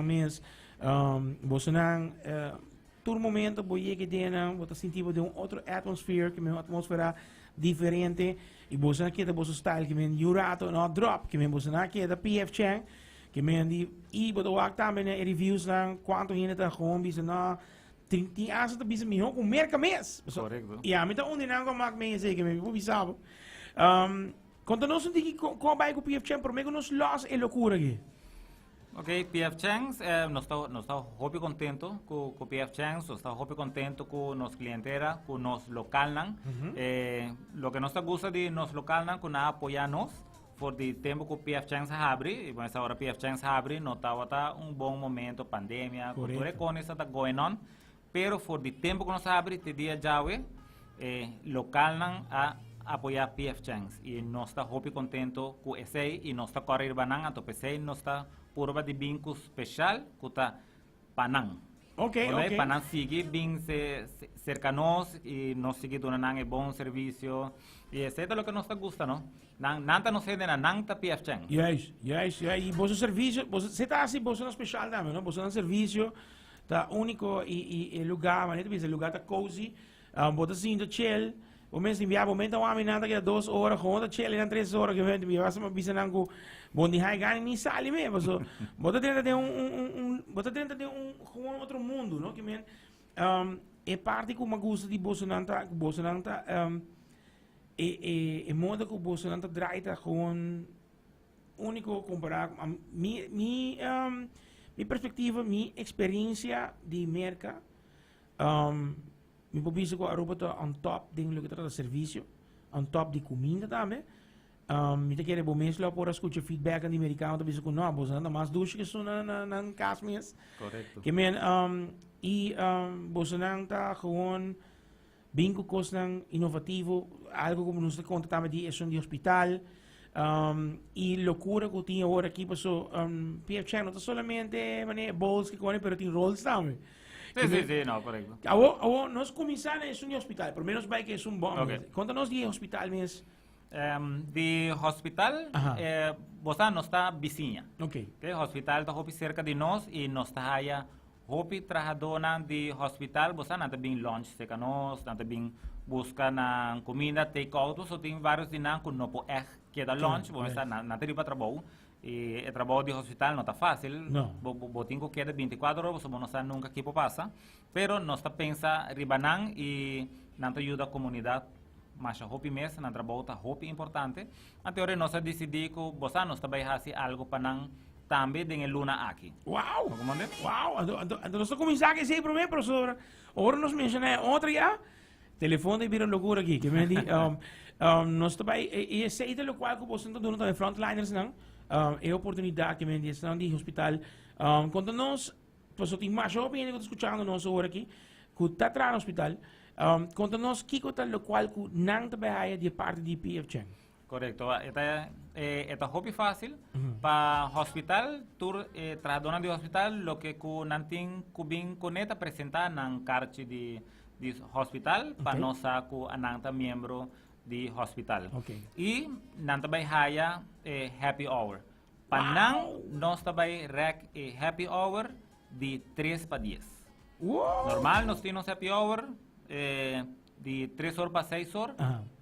Mes, bosonan tur momento bo yega den nan, bo ta sinti bo den un otro atmosphere, ke men un atmosfera diferente, i bosonan keda boso style, ke men niun rato no drop, ke men bosonan keda PF Chang, ke men di, i bo ta wak tambe na e reviews nan, kuantu hende ta gewoon bisa no, tin tin hasta ta bisa mihó ku Merka mes. Korekto. I ami ta un di nan ku a mak mes esei, ke men mi por bisa bo. Konta nos un tiki kon a bai ku PF Chang promé ku nos los e lokura aki. Ok, PF Chang's, eh, nos ta, nos ta hopi contento cu, cu PF Chang's, nos ta hopi contento cu nos clientela, cu nos localnan. Mm -hmm. eh, loke nos ta gusta di nos localnan, cu nan apoya nos, for di tempo cu PF Chang's habri, y bueno, esa ora PF Chang's habri, no tabata un bon momento, pandemia, cu tur e cosnan ta going on, Pero for di tempo ku nos habri te dia djawe, e lokalnan a apoyá PF Chang's i nos ta hopi kontento ku esei i nos ta kòrre riba nan, anto p'esei nos ta purba di bin ku speshal ku ta pa nan. Ok. Pa nan sigui bin serka nos i nos sigui duna nan e bon servisio i esei ta loke nos ta gusta no. Nan nan ta nos hendenan, nan ta PF Chang's. Juist, juist, juist. I boso servisio, boso, se ta hasi boso nan speshal tambe no, boso nan servisio Ta unico y y e lugar, manera ta bisa, e lugar ta cozy, bo ta sinta chill, bo mes tin bia, bo menta wami nan ta keda dos ora, gewoon ta chill nan tres ora, ke mi basta bisa nan ku bo ni hai gana ni sali me, paso bo ta drenta den un un un un bo ta drenta den un gewoon otro mundo, no, ke men e parti ku mi a gusta di bosonan ta, ku bosonan ta e e e moda ku bosonan ta draai ta gewoon. Úniko kompará ku mi mi mi perspektiva, mi eksperensia di Merka, mi por bisa ku Aruba ta on top den loke ta trata servisio, on top di kuminda tambe. Mi ta kere bo mes lo por a skucha feedbacknan di merikano ta bisa ku no, boso nan ta mas dushi ke esun na nan kas mes. Korekto. Ke men i boso nan ta gewoon Bin ku kosnan inovativo, algo ku nos ta konta tambe di esun di hospital. I lokura ku tin awor aki paso PF Chang no ta solamente mane bowls ke kone pero tin rolls tambe. Sí, sí, sí, no, korekto. Awo, awo nos kuminsá na esun di hospital, promé nos bai ke esun bom. Okay. Konta nos di e hospital mes. Di hospital, eh, bo sa nos ta bisiña. Okay. Okay, hospital ta hopi serka di nos i nos ta haya Hopi trahadónan di hospital bo sa nan ta bin lunch serka nos, nan ta bin buska nan kuminda take out, so tin varios di nan ku no por ègt keda lunch, bo mester nan nan ta riba trabou i e trabou di hospital no ta fásil, bo bo tin ku keda binti kuater ora pasobra bo no sa nunka ki por pasa, pero nos ta pensa riba nan i nan ta yuda komunidat masha hopi mes, nan trabou ta hopi importante, anto ora nos a disidí ku bo sa nos ta bai hasi algu pa nan. Tambe den e luna aki. Wow! Bo komprende? Wow! Anto, anto, anto nos ta kuminsá ku esei promé, profesor. Ora nos menshoná e otro ya, telefon ta bira lokura aki. Ke men di, um, um, nos ta bai, e, e esei ta lokual ku boso ta duna tambe frontliners nan, um, e oportunidat ke men di esnan di hospital. Um, konta nos, pasobra tin masha hopi hende ku ta skuchando nos awor aki, ku ta traha na hospital. Um, konta nos kiko ta lokual ku nan ta bai haya di e parti di PF Chang. Korekto. E ta e ta hopi fásil pa hospital, tur e trahadónan di hospital loke ku nan tin ku bin kuné ta presentá nan karchi di di hospital pa nos sa ku nan ta miembro di hospital. I nan ta bai haya e happy hour. Pa nan nos ta bai rèk e happy hour di tres pa dies. Normal nos tin nos happy hour Di tres or pa seis or,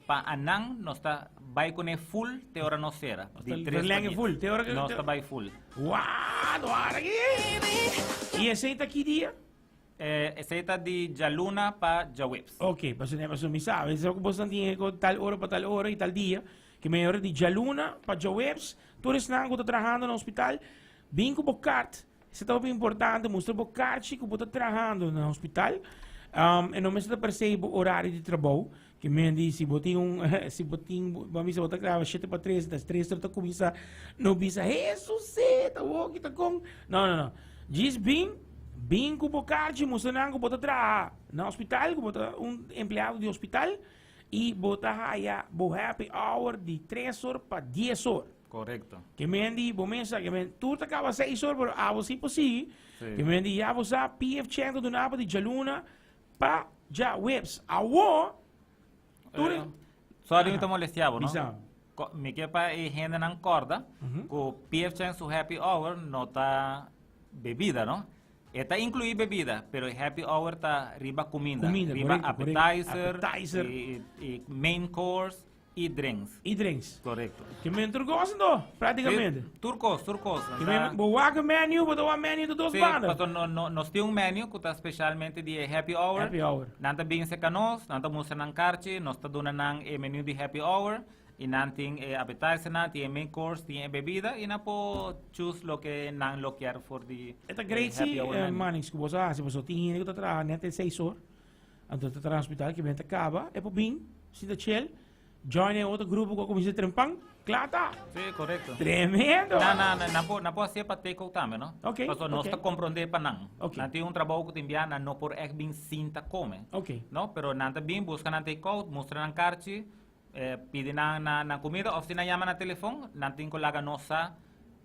pa anan nos ta bai kuné full te ora nos sera. Di tres pa dies. Full, te ora nos ta bai full. Waa, no ara aki! I esei ta ki dia? Eh, esei ta di djaluna pa djaweps. Ok, pasobra pasobra mi sa, mi sa ku boso tin ku tal ora pa tal ora i tal dia, ke mi ora di djaluna pa djaweps, tur esnan ku ta trahando na hospital, bin ku bo kart. Esei ta hopi importante, mustra bo karchi ku bo ta trahando na hospital. Um, e no mester ta persei bo horario di trabou. Ke men di si bo tin un si bo tin bo bisa bo ta graba shete pa tres, das tres ta kuminsa no bisa Jesus se ta woki ta kon. No no no. Djis bin bin ku bo karchi mustra nan ku bo ta traha na hospital, ku bo ta un empleado di hospital i bo ta haya bo happy hour di tres or pa dies or. Korekto. Ke men di, bo mes sa, ke men, tur ta kaba seis or, pero abo si por sigui. Sí. Ke men di, ya bo sa, PF Chang ta duna abo di djaluna pa djaweps. Awo, tur Eh, sorry mi ta molestia bo, no? Bisa. Ko- Mi ke pa e hendenan korda ku PF Chang su happy hour no ta. bebida, no? E ta inclui bebida, pero e happy hour ta riba cuminda, Cuminda, riba correcto, correcto. appetizer, Appetizer. Y main course y drinks. Y drinks. Correcto. Ke men tur cos anto, prácticamente. Sí, tur cos, tur cos. Ke men, bo wak menu, bo ta wak menu di dos Sí, banda. paso no, no, nos tin un menu cu ta specialmente di e happy hour. Happy hour. Nan ta bin seca nos, nan ta mustra nan karchi, nos ta duna nan e menu di happy hour. Y nan tin e appetizer nan, tin e main course, tin e bebida y nan por choose loke nan lo kier for di E ta great happy si, hour eh, menu. Manix, ku boso a hasi, pasobra tin hende ku ta traha net e seis or, anto ta traha na hospital, ke ben ta kaba, e por bin, sinta chill, join e otro grupo ku a kuminsá trempan, kla ta. Sí, korekto. Tremendo! Nan, nan, nan, nan por, nan por hasié pa take out tambe, no? Ok, Pasobra nos ok. ta komprondé pa nan. Ok. Nan tin un trabou ku tin bia, nan no por ègt bin sinta kome. Ok. No, pero nan ta bin, buska nan take out, mustra nan karchi, Pidi nan nan kumida òf si nan yama na telefòn, nan tin ku laga nos sa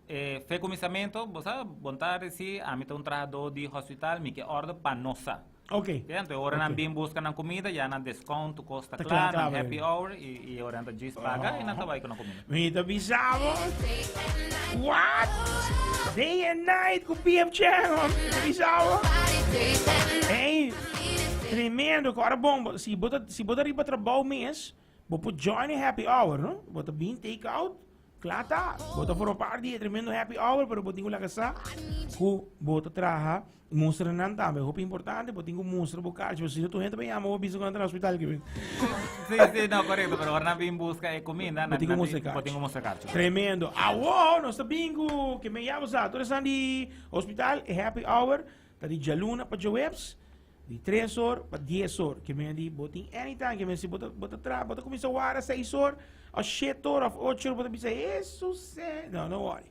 fe kuminsamentu, bo sa, bon tardi si, ami ta un trahadó di hospital, mi ke òrdu pa nos sa. Ok. Oke, anto e ora nan bin buska nan kumida, ya nan deskont, tur kos ta kla, nan happy hour, i e ora nan ta djis paga i nan ta bai ku nan kumida. Mi ta bisa bo, what? Day and night ku PF Chang, mi ta bisa bo. Ey, tremendo, ku ora bon, si bo ta, si bo ta riba trabou mes, bo por join e happy hour, no? Bo ta bin take out, kla ta. Bo ta forma parti di e tremendo happy hour, pero bo tin ku laga sa ku bo ta traha. Mustra nan tambe, hopi importante, bo tin ku mustra bo karchi, pasobra si no tur hende ta yama bo bisa ku nan ta na hospital ki bin. Sí, sí, no, korekto, pero ora nan bin buska e kuminda, Bo tin ku mustra e karchi. Bo tin ku mustra e karchi. Tremendo. Awo, nos ta bin ku, ke men ya bo sa, tur esnan di hospital, e happy hour ta di djaluna pa djaweps, di tres or pa dies or. Ke men di bo tin anytime, ke men si bo ta, bo ta traha, bo ta kuminsa wara seis or, of shete or, of ocho or, bo ta bisa, Hesus, no, no worry.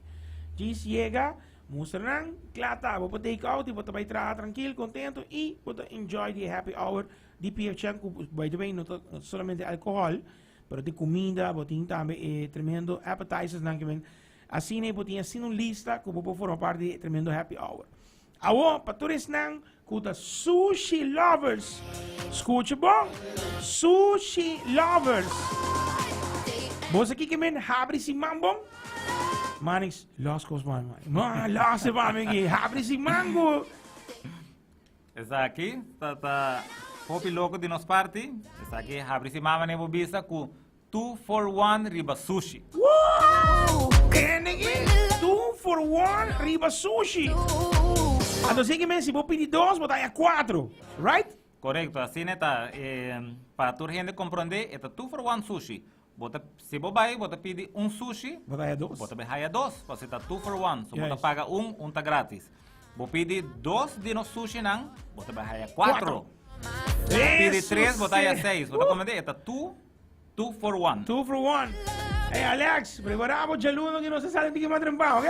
Djis yega, Mustra nan, kla ta, bo por take out y bo ta bay traha trankil, contento y bo ta enjoy di e happy hour di PF Chang cu by the way no ta solamente alcohol, pero tin cuminda, bo tin tambe e tremendo appetizers nan que men asina y bo tin asina un lista cu bo por forma parti di e tremendo happy hour. Awo, pa tur esnan cu ta sushi lovers, scucha bon, sushi lovers. Bo sa kiko men habri siman bon? Manix, los cos pa mi, man. Los e pa mi aki. Habri siman cu. Esaki ta ta hopi loco di nos parti. Esaki habri siman manera bo bisa cu Two for one riba sushi. Wow! Kende ki? Two for one riba sushi. Anto si ki men si bo pidi dos, bo ta haya cuatro. Right? Correcto, asina ta. Eh, pa tur hende comprende, e ta two for one sushi. Bo ta, si bo bai, bo ta pidi un sushi, Bo ta haya dos. bo ta bai haya dos, pasobra ta two for one. So bo ta Juist. paga un, un ta gratis. Bo pidi dos di nos sushinan, bo ta bai haya cuatro. Cuatro. Pidi Eso tres, bo ta haya sí. seis. Bo ta comprende, e ta two Two for one. Two for one. Hey Alex, prepara bo djaluno que nos ta sali tiki mas trempa, ok?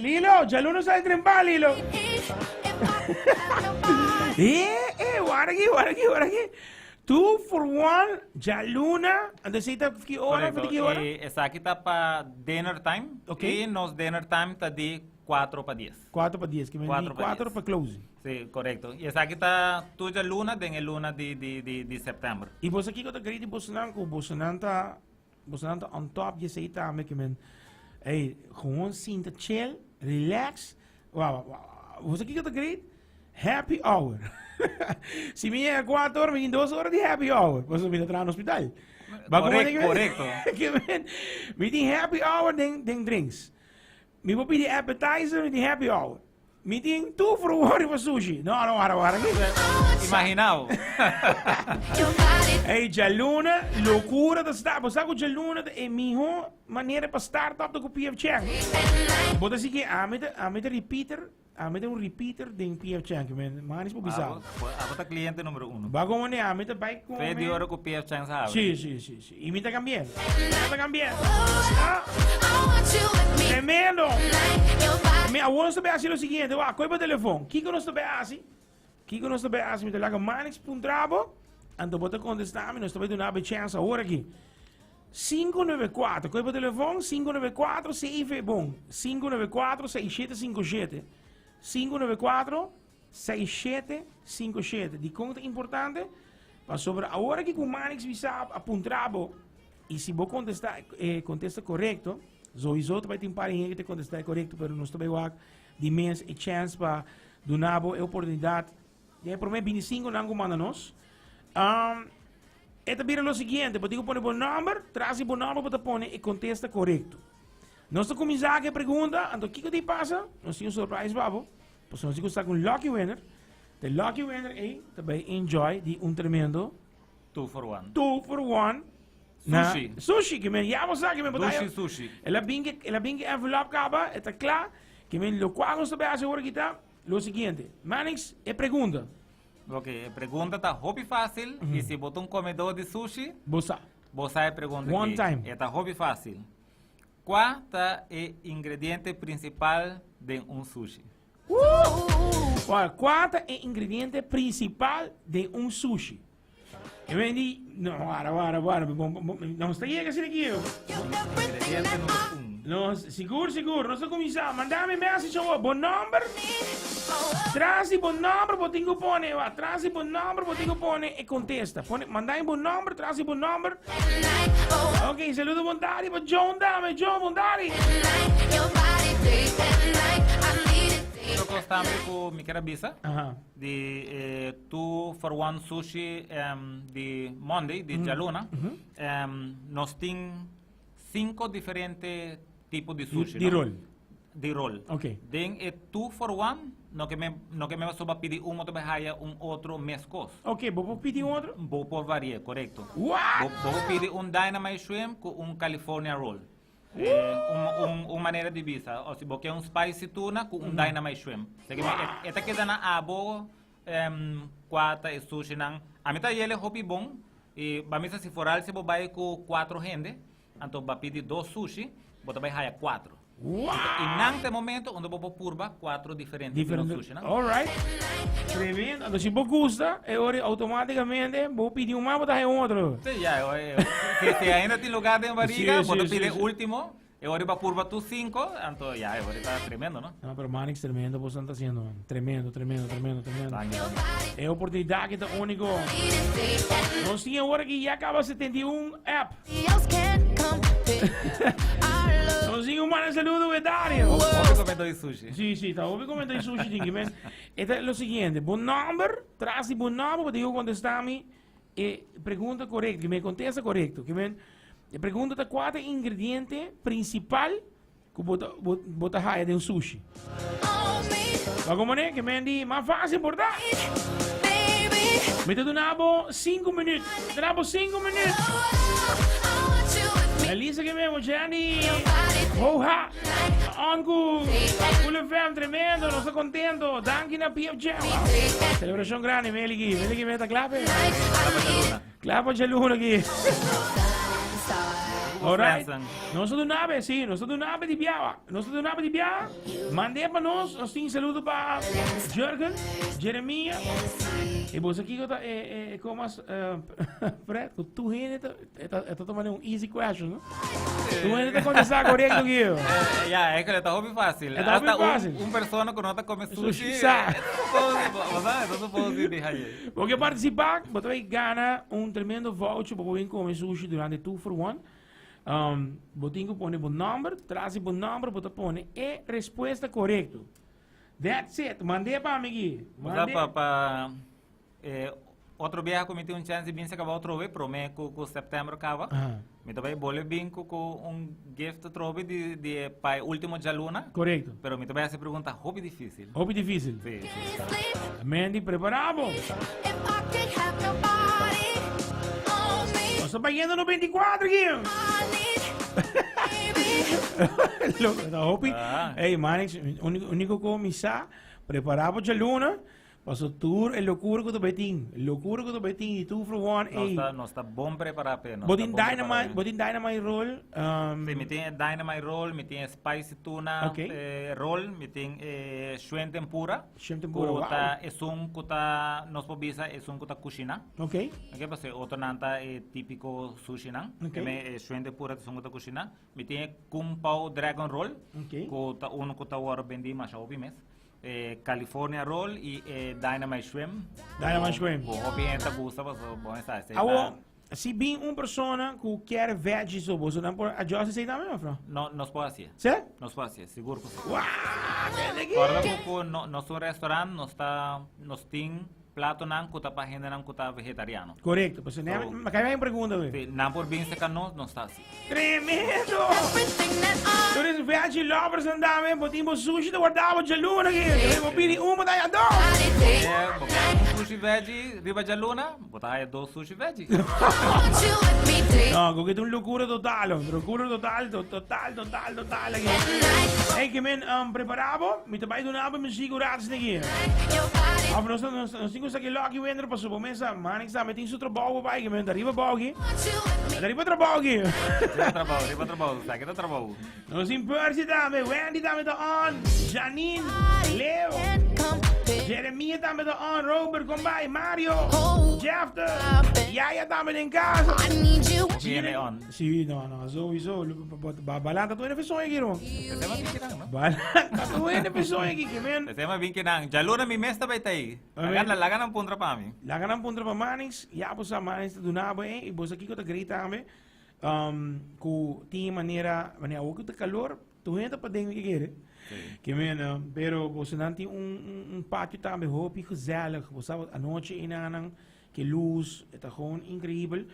Lilo, djaluno sali trempa, Lilo. Eh, eh, guarda aquí, guarda aquí, guarda aquí. Two for one, djaluna. Entonces, ta ki hora, Correcto. ki hora? E esaki ta pa dinner time. Ok. Y nos dinner time ta di 4 pa 10. 4 pa 10, que me 4 pa 4 10. pa closing. Sí, korekto. I esaki ta tur djaluna den e luna di di di di sèptèmber. I boso kiko ta great di bosonan ku bosonan ta bosonan ta on top di esei tambe ke men ey gewoon sinta chill, relax. Wow, wow, boso kiko ta great? Happy hour. si mi yega 4 ora mi tin 2 ora di happy hour. Boso mi ta traha na hospital. Ba como Korek, korekto. Ke men mi tin happy hour den den drinks. Mi por pidi appetizer, mi tin happy hour. Mi tin tur for worry pa sushi. No, no, wara, wara. Imagina bo. Hey, djaluna, locura ta start. Bo sa ku djaluna ta e miho manera pa start up ta ku PF Chang. Bo ta si ke ami ta, ami ta repeater, ami ta un repeater den PF Chang. Ke men, manis bo bisa. Abo, abo ta cliente numero uno. Ba como ne, ami ta bai come. Fe di ora ku PF Chang sa habri. Si, si, si, si. Y mi ta cambiando. Mi ta cambiando. Ah. Tremendo. Mi awor nos ta bay haci lo siguiente. Wak, coge bo telefon. Kiko nos ta bay haci? Kiko nos ta bay haci? Mi ta laga Manix puntra bo. Anto bo ta contesta mi. Nos ta bay duna bo e chance awor aki. 594. Coge bo telefon. 594 7 bon. 594 6757. 594 6757. Dikon ta importante? Pasobra awor aki ku Manix bisa a puntra bo i si bo kontesta e kontesta korekto, souiso ta bai tin un par di hende ku ta kontesta e korekto, pero nos ta bai wak. di mes e chance pa duna bo e oportunidad den e prome 25 nan cu manda nos. Um, e ta bira lo siguiente, bo tin cu pone bo nomber, tras di bo nomber bo ta pone e contesta corecto. Nos ta cuminsa cu e pregunta, anto kico tin pasa? Nos tin un surprise pa bo, pasobra nos tin cu saca un lucky winner. De lucky winner ei ta bay enjoy di un tremendo Two for one. Two for one. Na Sushi. Sushi, ke men ya bo sa ke men Dushi botaya. sushi. El a bin ke, el a bin ke envelop kaba, e ta kla. Ke men lo cual nos ta bay haci ora kita, lo siguiente. Manix, e pregunta. Ok, e pregunta ta hopi fácil. Mm -hmm. Y si bo ta un comedor di sushi, Bo sa. bo sa e pregunta One aki. time. E ta hopi fácil. Cua ta e ingrediente principal den un sushi? Wah! Cua ta e ingrediente principal den un sushi? E men di, no, wara, wara, wara, nos ta yega asina aki. Ingrediente numero un. Nos, sigur, sigur, nos ta cuminsa. Manda mi message awor, bo nomber, tras di bo nomber bo tin cu pone, wa, tras di bo nomber bo tin cu pone e contesta. Pone, manda mi bo nomber, tras di bo nomber. Ok, saludo bon tardi pa John dame, John bon tardi. Otro cos tambe cu mi kier a bisa, Aha. di eh, two for one sushi em, di Monday, di djaluna, em, nos tin cinco diferente tipo di sushi. Di no? roll. Di roll. Ok. Den e two for one, no ke me, no ke me soba pidi un, bo ta bay haya un otro meskos. Ok, bo por pidi un otro? Bo por varia, korekto. What? Bo, bo por pidi un Dynamite Shrimp ku un California Roll. Eh, un, un, un manera di bisa. O si bo ke un spicy tuna ku un Dynamite Shrimp. Seki me, e, e ta keda na abo em, kua ta e sushinan. A mi ta yele hopi bon. I ba misa si foral si bo bai ku kuatro hende, anto ba pidi dos sushi, bo ta bai haya kuatro. Wow! I nan ta e momento unda bo por purba kuatro diferente tipo Diferente. sushi, no? All right. Tremendo. Anto si bo gusta, e ora automáticamente bo pidi un mas, bo ta haya un otro. Sí, ya, e, e, si, si ainda tin lugar den barriga, Sí, bo ta sí, pidi sí, sí. último, e ora bo purba tu cinco, anto ya, e ora ta tremendo, no? No, pero Manix, tremendo bo ta haciendo, man. Tremendo, tremendo, tremendo, tremendo. Danki, danki. E oportunidad que ta único. Nos tin awor aki ya caba 71 app. Nos tin un manda saludo we Dario. Hopi comento di sushi. Sí, sí, ta hopi comento di sushi tin men. Esta es lo siguiente, bo nomber, tras di bo nomber, bo digo contestami e pregunta correcto, que me contesta correcto, que men e pregunta ta cuatro ingrediente principal ku bo ta, bo, bo ta haya den sushi. Maar como ne, que men di, mas fácil por ta. Mi ta duna bo 5 minuut. Mi ta duna bo 5 minuut. Elisa que me Jenny. Hoha. On ku Cool FM, tremendo. Nos ta contento. Danki na PF Jam. Celebracion grande, Meliki. Meliki me ta klape. Klape djaluna aki. Alright. Nos ta duna be, sí, nos ta duna be di biaha. Nos ta duna be di biaha. Mand'é pa nos, nos tin saludo pa Jurgen, Jeremia. E boso kiko ta e e komas Fred, ku tur hende ta e ta e ta tuma un easy question, no? Tur hende ta kontestá korekto kiyo. Ya, e ta hopi fácil. E ta hopi Hasta un- fácil. Un persona ku no ta kome Sushi sushi. sa. e ta supose, bo sa, e ta supose di haye. Bo ke partisipá, bo ta bai gana un tremendo voucher pa bo bin kome sushi durante two for one. Um, bo tin ku pone bo nòmber, tras di bo nòmber bo ta pone e respuesta korekto. That's it. Mand'é pa mi aki. Bo sa Mand'é. pa pa eh, otro biaha ku mi tin un chance di bin se kaba otro we, promé ku ku september kaba. Aha. Mi ta bai bole bin ku ku un gift atrobe di di e pa e ultimo djaluna. Korekto. Pero mi ta bai hasi pregunta hopi difisil. Hopi difisil. Sí, sí. Mandy, prepara bo. Nos ta bayendo no 24 aquí. Loco, ta hopi. Ah. Hey, Manix, único, único ko mi sa, prepara bo djaluna. Paso tur e locura cu ta bay tin. Locura cu ta bay tin di two for one. Nos Ey. ta, nos ta bon prepara p'e. Nos Bo ta tin bon prepara dynamite, p'e. bo tin dynamite roll. Um, Sí, mi tin e dynamite roll, mi tin e spicy tuna Ok. eh, roll, mi tin e shrimp tempura. Shrimp tempura, Ku wow. ta esun ku ta, nos por bisa esun ku ta kushiná. Ok. Ok, pasobra e otronan ta e típiko sushinan. Ok. Me e shrimp tempura ta esun ku ta kushiná. Mi tin e kung pao dragon roll, Ok. ku ta uno ku ta wòrdu bendí masha hopi mes. E California Roll y e Dynamite Shrimp. Dynamite Shrimp. Bo hopi hende ta gusta paso bon esa. Awo, Si bin un persona ku kier veggies o boso nan por adjust esei tambe of no? No, nos por hacié. Sí? Nos por hacié, sigur ku sí. Wow, tende ki. Corda ku ku no, nos un restaurant, nos ta, nos tin platonan ku ta pa hendenan ku ta vegetariano. Correcto, pues ne, So- ma kai un pregunta we. Sí, nan por bin serka nos, nos ta haci. Tremendo! Tur es veggie lovers nan dame, bo tin bo sushi te guardabo djaluna ki. Bo pidi un, bo ta haya dos. Eh, bo kere un sushi veggie riba djaluna, Bo ta haya dos sushi veggie. No, ku ta un locura total, hombre. Locura total, to, total, total, total aquí. Hey, que men, um, preparabo, mi te bai duna mi sigo ratos aquí. Of nos nos nos tingo sa que lucky winner pa su mesa, man, ik sa tin su trabalho bai, que men arriba bou aquí. Arriba trabalho aqui. Riba trabou, riba trabou, sa que ta trabou. Nos tin Percy tambe, Wendy tambe ta on, Janine, Leo, Jeremia tambe ta on, Robert, kom bij, Mario, Jefter, Yaya tambe den casa. Viene on. Sí, no, no, sowieso. Balanta tu ene persoon aquí, no? Ese ma bin kinan, no? Balanta tu ene persoon aquí, que men. Ese ma bin kinan. Jaluna mi mes ta bai tai. Laga laga nan puntra pa mi. Laga nan puntra pa Manix, ya bo sa Manix ta duna bo, eh, y bo sa kiko ta great tambe. Ku tin manera, manera awor ku ta kalor, tur hende ta paden ke kere. Ke men, pero bosonan tin un, un, un patio tambe hopi gezellig. Bo sa anochi enanan, ke luz, e ta gewoon increíbel.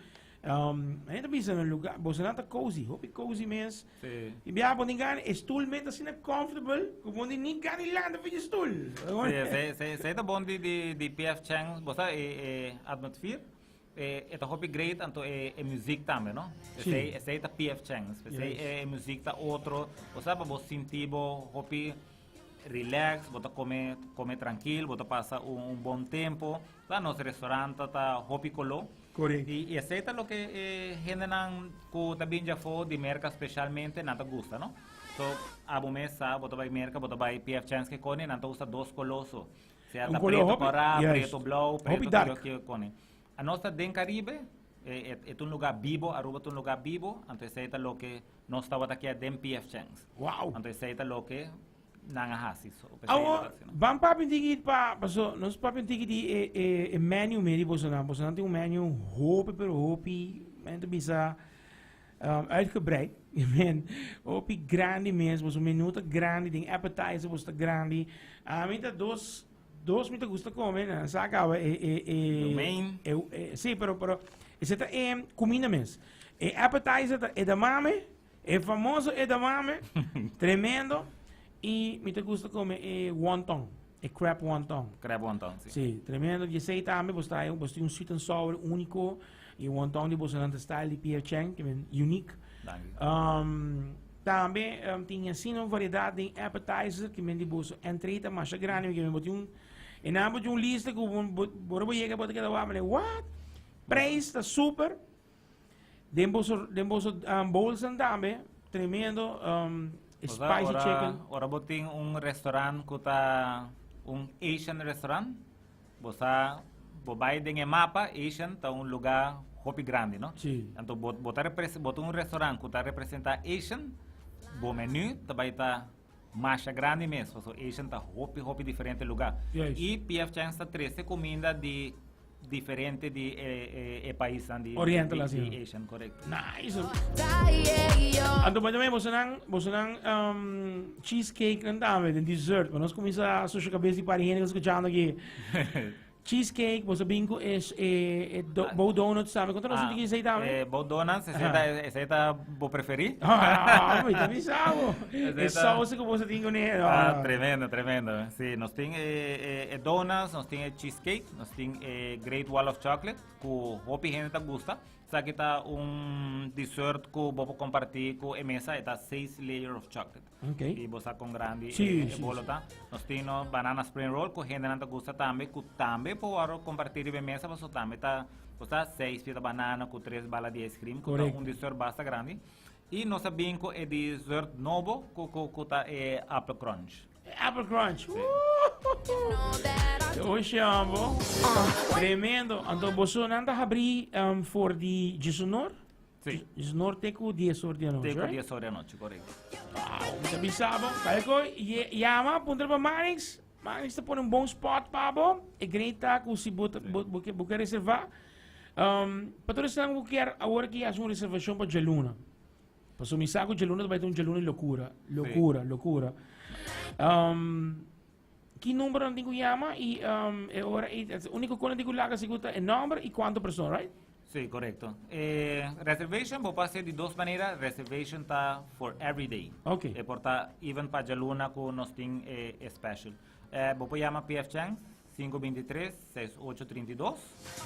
Manera ta bisa un lugar, bosonan ta cozy, hopi cozy mes. Sí. I bia bo tin gana, e stoel mes ta asina comfortable, ku bo ni gana di lanta for di stoel. Sí, esei, esei, esei ta bon di, di, di PF Chang's, bo sa e, e atmosfeer. E e ta hopi great anto e e muziek tambe no. Sí. Esei esei ta PF Chang's. Esei Yes. e e muziek ta otro. Bo sa pa bo sinti bo hopi relax, bo ta come come trankil, bo ta pasa un un bon tempo. Sa nos restaurant ta ta hopi kolo. Correct. I i esei ta loke e hendenan ku ta bin djafó di Merka specialmente nan ta gusta no. So abo mes sa bo ta bai Merka bo ta bai PF Chang's ke koni nan ta usa dos kolo so. Sea Un ta color preto hopi, corá, juist. preto blauw, Hopi preto dark. kio kone. Anos ta den Caribe, e, e, e ta un lugar bibo, Aruba ta un lugar bibo, anto esei ta loke nos tabata kia den PF Chang's. Wow. Anto esei ta loke nan a hasi. So, pesei Awo, ta hasi, no? ban papia un tiki pa, paso, nos papia un tiki di e, e, e menu me di bosonan. Bosonan tin un menu hopi, pero hopi, men ta bisa, um, uitgebreid. I mean, hopi grandi mes, boso menu ta grandi, den appetizer boso ta grandi. Ami ta dos, dos mi ta gusta come, na sa acaba e, e, e, De main. e, e, sí, pero, pero, ese ta e comida mes. E appetizer ta edamame, e famoso edamame, tremendo. Y mi ta gusta come e wonton, e crab wonton. Crab wonton, sí. Sí, tremendo. Y esey tambe, bos ta, bos tin un sweet and sour único. Y wonton di bosonan ta style di PF Chang, que men unique. Danki. Tambe tin asina un variedad den appetizer, que men di boso entree ta masha grandi, que men bo tin un, e nan bo tin un lista cu bo, bo, bo bo yega bo ta keda wak, mane, what? Prijs ta super. Den boso, den boso um, bowlsan tambe, tremendo um, Osa, spicy ora, chicken. Ora bo tin un restaurant ku ta un Asian restaurant, bo sa bo bai den e mapa, Asian ta un lugar hopi grandi, no? Sí. Anto bo, bo ta repres, bo ta un restaurant ku ta representa Asian, bo menu ta bai ta masha grandi mes, paso Asian ta hopi hopi diferente lugar. Juist. I PF Chang's ta trese kuminda di Diferente di e, e, e paisnan di Oriental di, asina. di Asian, correcto. Nice. Anto by the way, bosonan, bosonan um, cheesecake nan tambe, den dessert. Maar nos comienza social cabeza di pari hende escuchando aquí. Cheesecake, boso bin ku es e, e do, bo donuts tambe. Conta nos un tiki esei tambe. Eh, bo donuts, esei Aha. ta, esei ta bo preferi? Ah, mi ta bisabo. Esei E ta- sauce ku boso tin kuné. Ah, tremendo, tremendo. Sí, nos tin e, e, e donuts, nos tin e cheesecake. Nos tin e Great Wall of Chocolate ku hopi hende ta gusta. Esaki ta un dessert ku bo por kompartí ku e mesa. E ta seis layer of chocolate. Okay. I bo sa kon grandi Sí, e, e sí, bolo sí. ta. Nos tin no banana spring roll ku hendenan ta gusta tambe, ku tambe por wòrdu kompartí riba e mesa pasobra tambe ta, bo sa, seis pita banana ku tres bala di ice cream ku ta Correcto. un dessert basta grandi. I nos a bin ku e dessert nobo ku ku ku ta e apple crunch. Apple Crunch. Oye, ambo. Tremendo. Anto boso nan ta habri um, for di Gisonor? Sí. Gisonor te ku 10 or di anochi, Te ku right? 10 or di anochi, correcto. Wow, mi ta bisa bo. Kaya ko, ye, yama, puntra pa Manix. Manix ta pone un bon spot pa bo. E great ta ku si bo, ta- bo, bo, ke- bo ke reserva. Pa tur esnan ku kier awor aki hasi un reservashon pa djaluna. Pasobra mi sa ku djaluna ta bai ta un djaluna di lokura, lokura, lokura. Ki number nan tin ku yama i e ora ei e uniko ku nan tin ku laga sigur ta e number i kuantu persona, right? Sí, korekto. E reservation bo por hasi di dos manera. Reservation ta for every day. Ok. E por ta even pa djaluna ku nos tin e special. Bo por yama PF Chang's 523 6832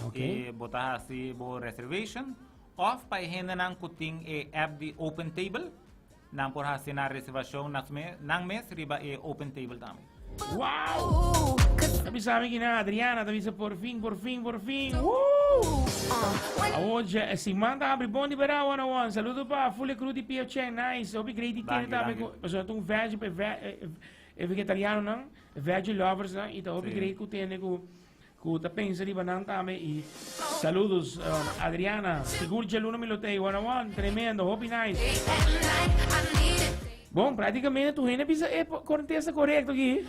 Ok. i bo ta hasi bo reservation. Òf pa e hendenan ku tin e app di Open Table, Nan por hasi nan reservacion nan mes riba e open table tambe. Wow! Ta bisa mi kina Adriana ta bisa por fin, por fin, por fin. Woo! Awo je eh, siman ta abri bon di bera one on one. Saludo pa Fule Crew di Pio Chen. Nice. Hopi great di tene Danki, tambe. danki. Pasobra ta un veggie pa e ve- eh, e vegetariano nan, veggie lovers nan y ta hopi Sí. great ku tene ku Cu ta pensa riba nan tambe y saludos Adriana sigur djaluna mi lo tey one on one tremendo hopi nice. Bon practicamente tur hende bisa e contesta corecto aki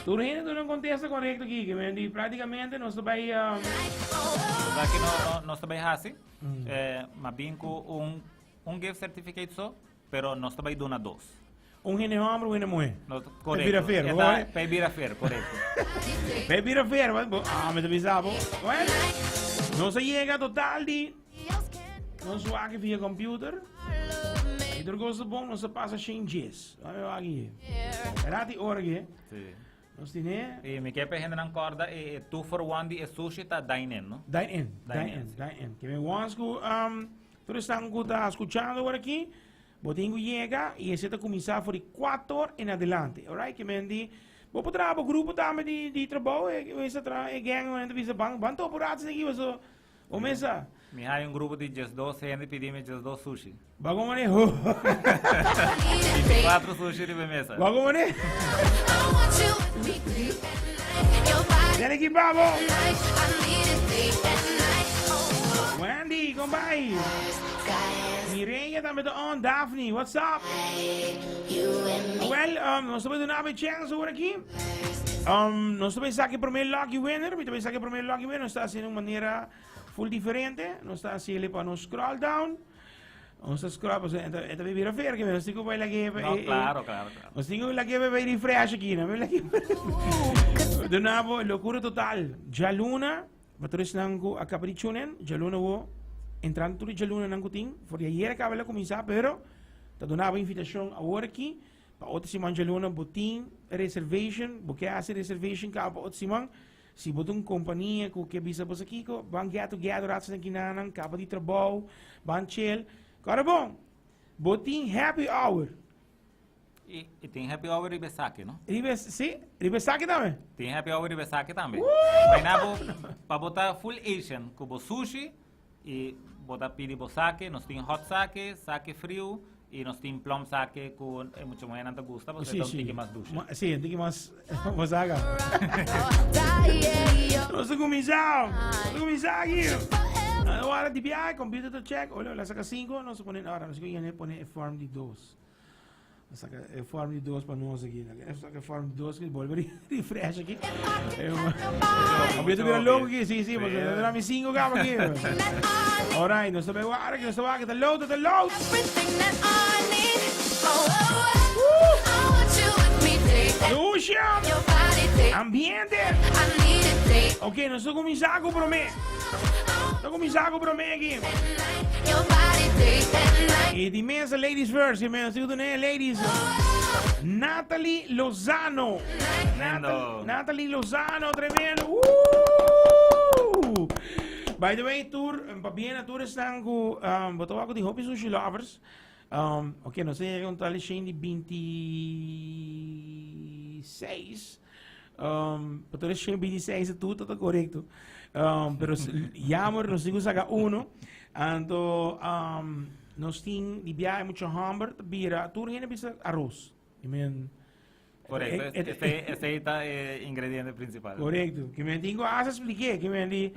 tur hende duna un contesta corecto aki ke men di practicamente nos ta bay. Esaki no nos ta bay haci ma bin cu un gift certificate so. Pero nos ta bai duna dos. Un hende homber, un hende muhe. No, Pe korekto. bira fer, E bo ta hoor. pe bira fer, korekto. Pe bira fer, bo, bo, ah, mi ta bisa bo. Bueno, nos a yega total di nos wak via computer. Y tur cosa bon, nos a pasa shen djes. Dame wak hier. Rati ora ke. Sí. Nos tine. Y mi ke pe hendenan korda e two for one di e sushi ta dine in, no? Dine in, Dine dine in, in, sí. dine in. Ke me wans ku um, tur esnan ku ta skuchando awor aki, bo tin ku yega y ese ta kuminsá for di 4 en adelante. Alright, ke men di, bo por traha bo grupo tambe di, di trabou, e, e, tra, e gang, e ta bisa, ban, ban topo rato aki, paso, o mesa. Mi hay un grupo di 12 hende pidi mi 12 sushi. Bago maneho. 24 sushi riba mesa. Bago maneho. Dale aquí, babo. Wendy, kom bij. Mireia tambe ta on. Daphne, what's up? Well, nos ta bay duna abe chance ahora aquí. Nos ta bay saca e primer lucky winner. Mi ta bay saca e primer lucky winner. Nos ta haciendo un manera full diferente. Nos ta haciendo pa nos scroll down. Nos ta scroll, pues, enta, enta bay bira ver, que nos tin cu bay lage, No, claro, claro, claro. Nos tin cu lage bay refresh aquí, no? Lage. Duna bo locura total. Djaluna, pa tur esnan cu a caba di tune in, djaluna wo entrando tur e djaluna nan cu tin, for di ayer a caba la cuminsa, pero ta duna bo invitacion awor aki pa otro siman djaluna bo tin reservation, bo ke haci reservation caba pa otro siman. Si bo ta un kompania ku ke bisa boso kiko, ban get together rato den kinanan, kaba di trabou, ban chill. Kòrda bon, bo tin happy hour. I, i tin happy hour riba esaki, no? Riba, si, riba esaki tambe. Tin happy hour riba esaki tambe. Woo! Maina bo, pa bo ta full Asian, ku bo sushi, I bo ta pidi bo sake, nos tin hot sake, sake friu i nos tin plum sake ku e mucha muhernan ta gusta pasobra e ta un tiki mas dushi. Sí, un tiki mas mas aga. Nos ta kuminsá, nos ta kuminsá aki. Ora di biahe, computer ta check, ora la saka sinku, nos ta pone, ora nos ta pone e form di dos. Saca e form di dos pa nos aki. Saca e form di dos aki, bolbe refresh aki. Abrito bira loco aki, sí, sí, porque no mi cinco cama aki. Alright, nos ta bay wara aki, nos ta wak, ta load, ta load. Lucia! Ambiente! Ok, nos ta cuminsa cu prome. Ta cuminsa cu prome aki. Y di mesa ladies first, y mesa sigo dune ladies. Natalie Lozano. Tremendo. Natalie Lozano, tremendo. Woo! By the way, tour, pa bien a tour están ku, um, boto wako di Hopi Sushi Lovers. Um, ok, no sé, un tal Shane di 26. Um, pa tur shen 26 tur ta korekto. Um, pero jammer, nos tin ku saka uno. Anto, um, nos tin di biahe mucho hamber, ta bira, tur hende bisa arroz. I mean, Korekto, esei, esei ta e ingrediente principal. Korekto. Ke men tin ku asa spliké, ke men di,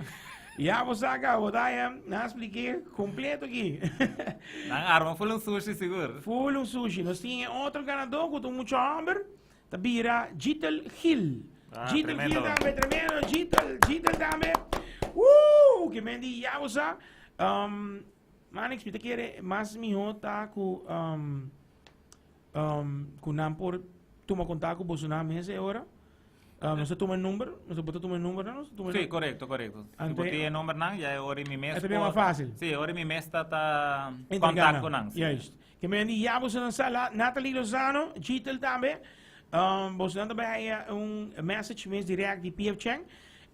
ya bo saka, bo ta ya, na spliké kompleto aki. Nan arma full un sushi sigur. Full un sushi. Nos tin e otro ganadó ku ta un mucho hamber. Ta bira Jitel Gil. Ah, Jitel Gil tremendo. tambe, tremendo. Jitel, Jitel tambe. Uh, ke men di ya bo sa. Um, Manix, mi ta kere mas mihó ta ku um, um, ku nan por tuma kontak ku boso nan mes e ora. Um, nos ta tuma e number, nos ta bota tuma e number, no? Nos ta tuma e Sí, number. correcto, correcto. Si Ante- bo tin e number nan, ya e ora mi mes E ta mas fácil. Sí, ora mi mes ta ta Entrega contact ku nan. Sí. Juist. Ke men di ya boso nan sa la Natalie Lozano, Gitel tambe. Um, boso nan tambe haya un message mes direct di PF Chang.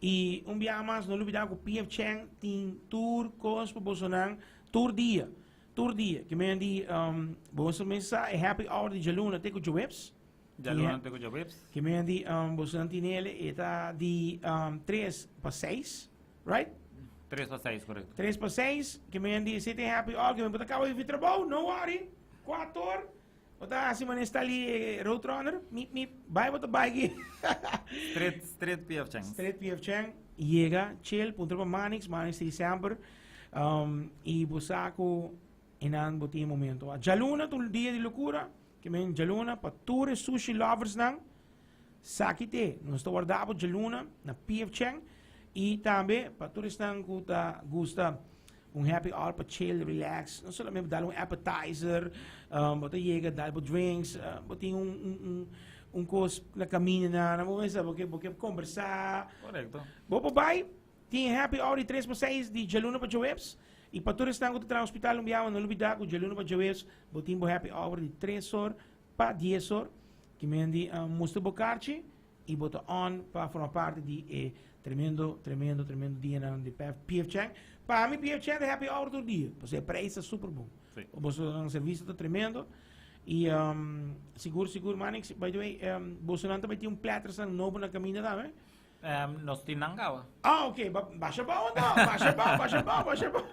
I un biaha mas no lubida ku PF Chang tin tur kos pa boso nan tur dia. Tur dia. Ke men di um, boso mes sa e happy hour di djaluna te ku djaweps. Djaluna te ku djaweps. Ke men di um, boso nan tin ele e ta di um, 3 pa 6, right? 3 pa 6, korekto. 3 pa 6, ke men di si tin happy hour, ke men bo ta kaba di trabou, no worry. 4 or Bo ta hasi manera sta li eh, roadrunner, mip mip, bai bo ta bai ki. Street, street PF Chang. Street PF Chang, yega, chill, puntra pa Manix, Manix tin semper. Um, y bo sa ku enan bo tin momento. Djaluna ta un dia di locura, ke men djaluna pa tur e sushi lovers nan, Saki te, nos ta warda bo djaluna na PF Chang y tambe pa tur esnan cu ta gusta un happy hour pa chill, relax, no solamente dal un appetizer, um, bo ta yega dal bo drinks, uh, bo tin un, un, un, un cos na camina na, na bo mesa, bo ke, bo ke conversa. Correcto. Bo por bai, tin happy hour di 3 pa 6 di djaluna pa djaweps. Y pa tur esnan cu ta traha hospital un biaha, no lubida cu djaluna pa djaweps bo tin bo happy hour di 3 or Pa dies or, ki men di mustra bo karchi i bo ta on pa forma parti di e tremendo, tremendo, tremendo dianan di PF Chang. Pa mi PF Chang ta happy hour tur dia, pasobra e prijs ta super bon. Sí. Boso nan servicio ta tremendo. I um, sigur, sigur, Manix, by the way, um, boso nan ta bai tin un platters nan nobo na caminda tambe? Um, nos tin nan gawa. Ah, ok, ba basha bou anto, basha bou, basha bou, basha bou.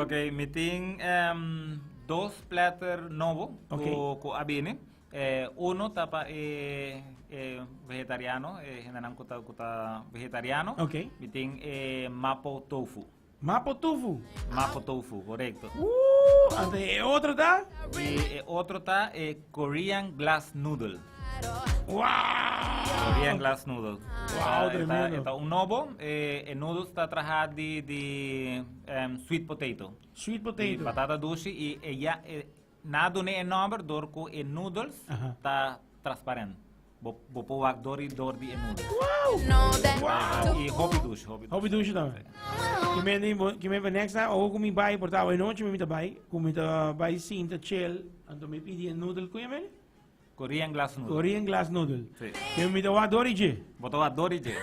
Ok, mi tin um, dos platter nobo Ok. ku, ku a bini. Eh, uno ta pa e, e vegetariano, e hendenan ku ta, ku ta vegetariano. Ok. Mi tin e mapo tofu. Mapo tofu. Mapo tofu, korekto. Anto e otro ta? I e otro ta e Korean glass noodle. Wow! Korean glass noodle. Wow, tremendo. E ta un nobo. E, e noodles ta traha di, di um, sweet potato. Sweet Di potato. patata dushi i e ya, e, Na dune e nomber dor ku e noodles ta transparent. Bo bo por wak dor i dor di e noodles. Wow! Wow! I hopi dushi, hopi dushi. Hopi dushi tambe. Ki men di bo, ki men pa next time ora ku mi bai por ta awe nochi mi ta bai, ku mi ta bai sinta chill, anto mi pidi e noodle, ku yama el? Korean glass noodle. Korean glass noodle. Sí. Ke mi ta wak dor i dje. Bo ta wak dor i dje.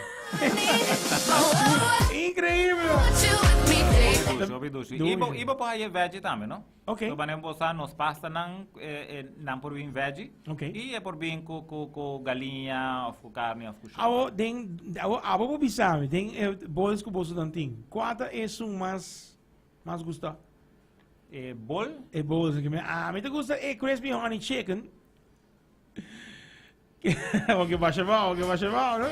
Increíble! Hopi dushi, hopi dushi. I bo, i bo por haye veggie tambe, no? Ok. So banen bo sa nos pasta nan eh, eh, nan por bin veggie. Ok. I e por bin ku ku ku galiña of ku carne of ku show. Awo den awo abo bo bisa mi den e bols ku boso nan tin. Kua ta esun mas mas gusta? E bol? E bols ke mi a mi ta gusta e crispy honey chicken. Oke basha bao, oke basha bao, no?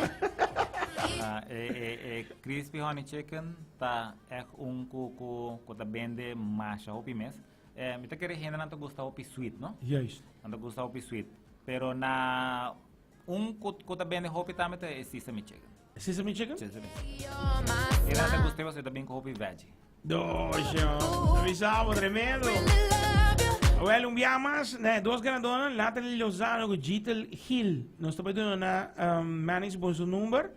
Ah, e, e, e crispy honey chicken ta echt un ku ku ku ta bende masha hopi mes. Eh, mi ta kere hende nan ta gusta hopi sweet, no? Juist. Nan ta gusta hopi sweet. Pero na un ku ku ta bende hopi tambe ta e sesame chicken. Sesame chicken? Sesame chicken. E nan ta gusta pasobra ta bin ku hopi veggie. Doosje, avisavo, tremendo. Wel, un biaha mas, ne, dos ganadornan, Natalie Lozano ku Gitel Gil. Nos ta bai duna na um, Manix boso number.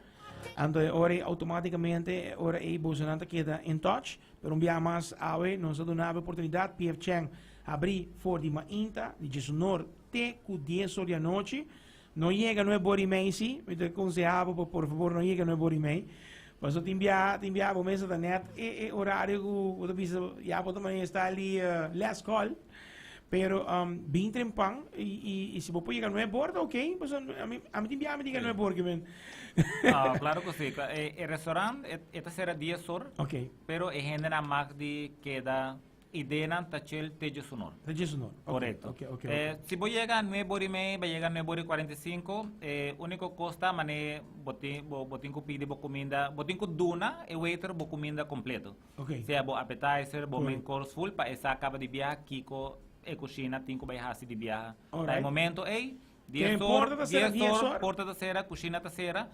Anto e ora ei automáticamente, ora ei boso nan ta keda in touch. Pero un biaha mas, awe, nos a duna oportunidad, PF Chang abri for di mainta, di djesunor te ku dies or di anochi. No yega nuebe ora i mei si, mi ta konseha bo pa por fabor no yega nuebe ora i mei. Paso tin biaha, tin biaha bo mester ta net e e horario ku bo ta bisa ya bo ta manera sta li last call. Pero bin trempan i i i si bo por yega nuebe ora ta ok, paso ami ami tin biaha mi ta yega nuebe ora kimen. Ah, claro ku si. E e restaurant e e ta sera dies or. Ok. Pero e hendenan mag di keda Ideanan ta chel te djesunor. Te djesunor. Korekto. Ok, ok, Eh, si bo yega nuebe ora i mei, bo yega nuebe ora i 45, e úniko kos ta manera bo tin, bo, bo tin ku pidi bo kuminda, bo tin ku duna e waiter bo kuminda kompleto. Ok. Sea bo appetizer, bo main Korekto. course full, pa e sa kaba di biaha kiko e kushina tin ku bai hasi di biaha. Alright. Na e momento ei, dies Ken or, porta ta sera dies dies or, or? porta ta sera, kushina ta sera.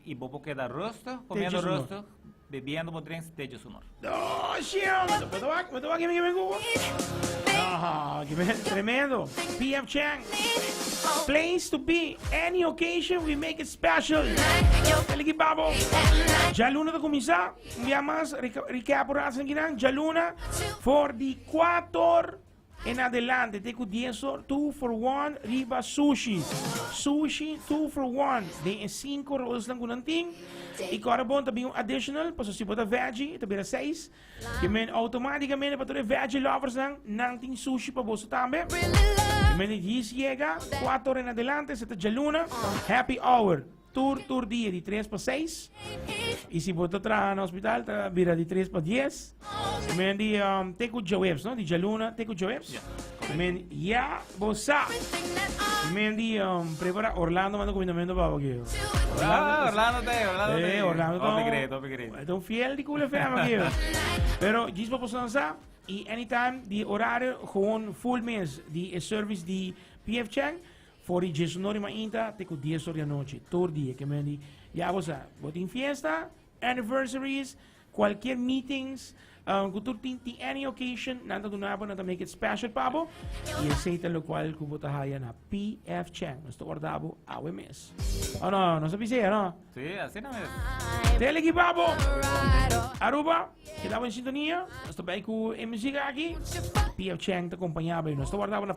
y bo por keda rustig, comiendo 11 or. Rustig, bebiendo bo drinks te 11 or. Oh, shit! Bo ta wak, kimi ku? Ah, kimi, tremendo. PF Chang. Place to be. Any occasion, we make it special. Eliki babo. Djaluna ta kuminsá. Un bia mas, recap por hasi kinan. Djaluna, for di 4 en adelante, te ku 10 or, 2 for 1 riba sushi. Sushi 2 for 1. Den e 5 rolls nan ku nan tin. I kora bon ta bin un additional, paso si bo ta veggie, ta bira 6. Ke men automaticamente pa tur e veggie lovers nan, nan tin sushi pa boso tambe. Ke men di yega, 4 or en adelante, se ta djaluna, happy hour. Tur tur dia di 3 pa 6. I si bo ta traha na hospital, ta bira di 3 pa 10. Men di te ku djaweps, no? Di djaluna te ku djaweps. Ja. Men ya bo sa. Men di prepara Orlando manda kumindamento pa bo aki. Ah, Orlando te, Orlando te. Orlando ta Hopi great, hopi great. Ta un fiel di Cool FM aki. Pero djis pa boso nan sa, i anytime di horario gewoon full mes di e service di PF Chang. For di 11 or di mainta te ku 10 or di anochi, tur dia. Ke men di, ya bo sa, bo tin fiesta, anniversaries, cualkier meetings, ku tur tin, tin any occasion, nan ta duna bo, nan ta make it special pa bo. I esei ta locual ku bo ta haya na PF Chang. Nos ta warda bo awe mes. Oh no, nos a bisa ya, no? Sí, asina mes. Tele ki pa bo. Aruba, keda bo en sintonia. Nos ta bai ku e musica aki. PF Chang ta acompaña bo. Nos ta warda bo na.